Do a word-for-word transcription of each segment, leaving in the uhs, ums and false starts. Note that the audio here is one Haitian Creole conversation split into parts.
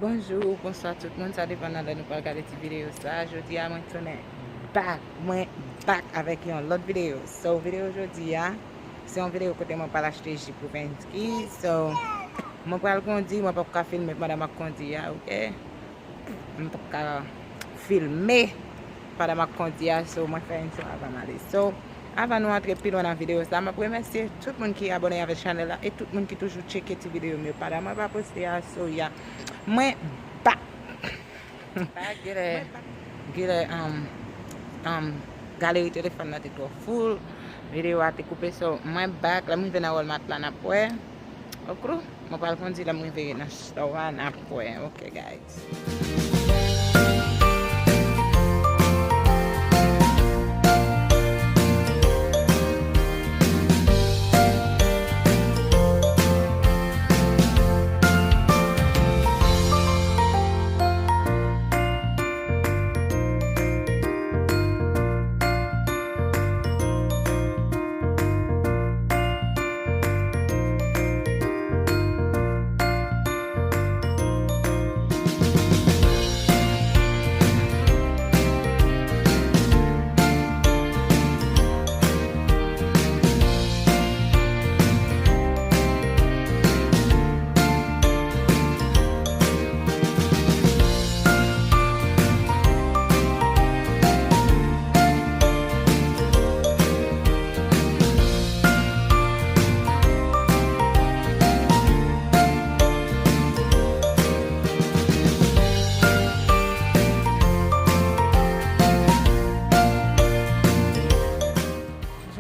Bonjou, bonswa tout moun, sa depann nan lè nou pral gade ti videyo sa. Jodi a mwen tounen back, mwen back avèk yon lòt videyo. So, videyo jodi a, se yon videyo kote mwen pral achte ji pou Vensky. So, mwen pral kondi, mwen p ap ka filme pandan m ap kondi a, oke? Mwen p ap ka filme pandan m ap kondi a, so mwen fè entwo avan m ale. So, avan nou antre pi lwen nan videyo sa, m ap remèsye tout moun ki abòne avèk chanèl la e tout moun ki toujou tcheke ti videyo m yo pandan mwen pa poste a, so ya. Mwen back. Back, genlè, genlè, um, um, galeri telefòn nan te twò full, videyo a te koupe, so mwen back, lè m rive nan Walmart la n ap wè. Oke, mwen pral kondi lè m rive nan store a, n ap wè. Oke, guys.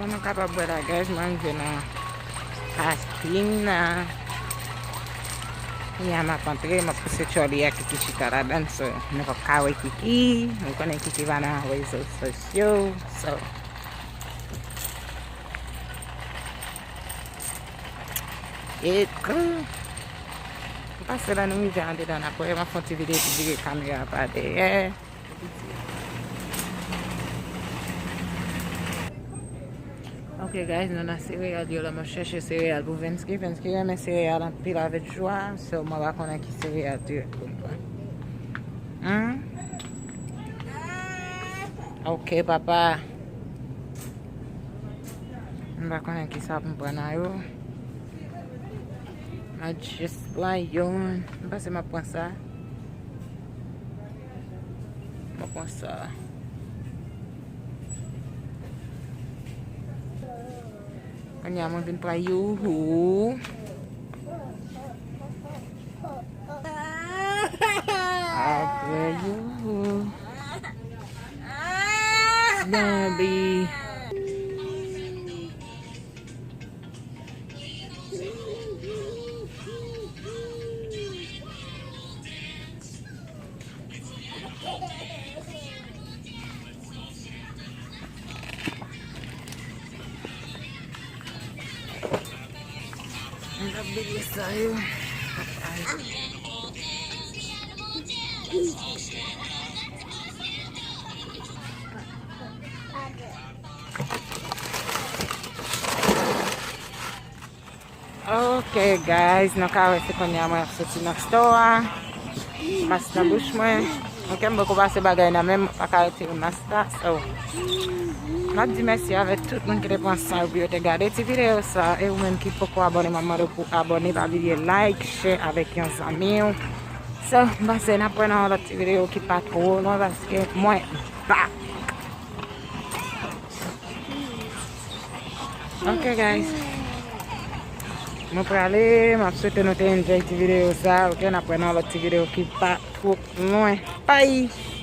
Jan nou kapab wè la, guys, mwen rive nan parking nan. Kounye a m ap antre, m ap pouse trolley a, Kiki chita ladan, so nou p ap ka wè Kiki. Nou konnen Kiki pa nan rezo sosyo, so. E kou m pase la, nou rive andedan, n ap wè, m ap fè yon ti videyo pou vire kamera pa dèyè. Ok, guys, nou nan sereyal yo la. M ap chèche sereyal pou Vensky. Vensky renmen sereyal anpil avèk jwa. So, mwen pa konnen ki sereyal dirèk pou m pran. Hmm? Ok, papa. M pa konnen ki sa pou m pran nan yo. M a jis pran youn. M panse m ap pran sa. Mwen pran sa. Kounye a mwen vin pran Yoo-hoo. Apre Yoo-hoo. Bambi. Mwen ap bebe sa yo. Ok, guys, nou ka wè se kounye a mwen ap soti nan store a. Mas nan bouch mwen. Ok, m poko pase bagay nan men m, pa ka retire mas la. So, m ap di mèsi avèk tout moun ki te pran san yo pou yo te gade ti videyo sa. E ou menm ki poko abòne, m ap mande w pou abòne, pa bliye like, share avèk yon zanmi w. So, m panse n ap wè nan yon lòt ti videyo ki pa twò lwen paske mwen back. Ok, guys. Mwen prale, m ap swete nou te enjoy ti videyo sa, ok? N ap wè nan lòt ti videyo ki pa twò lwen. Bye!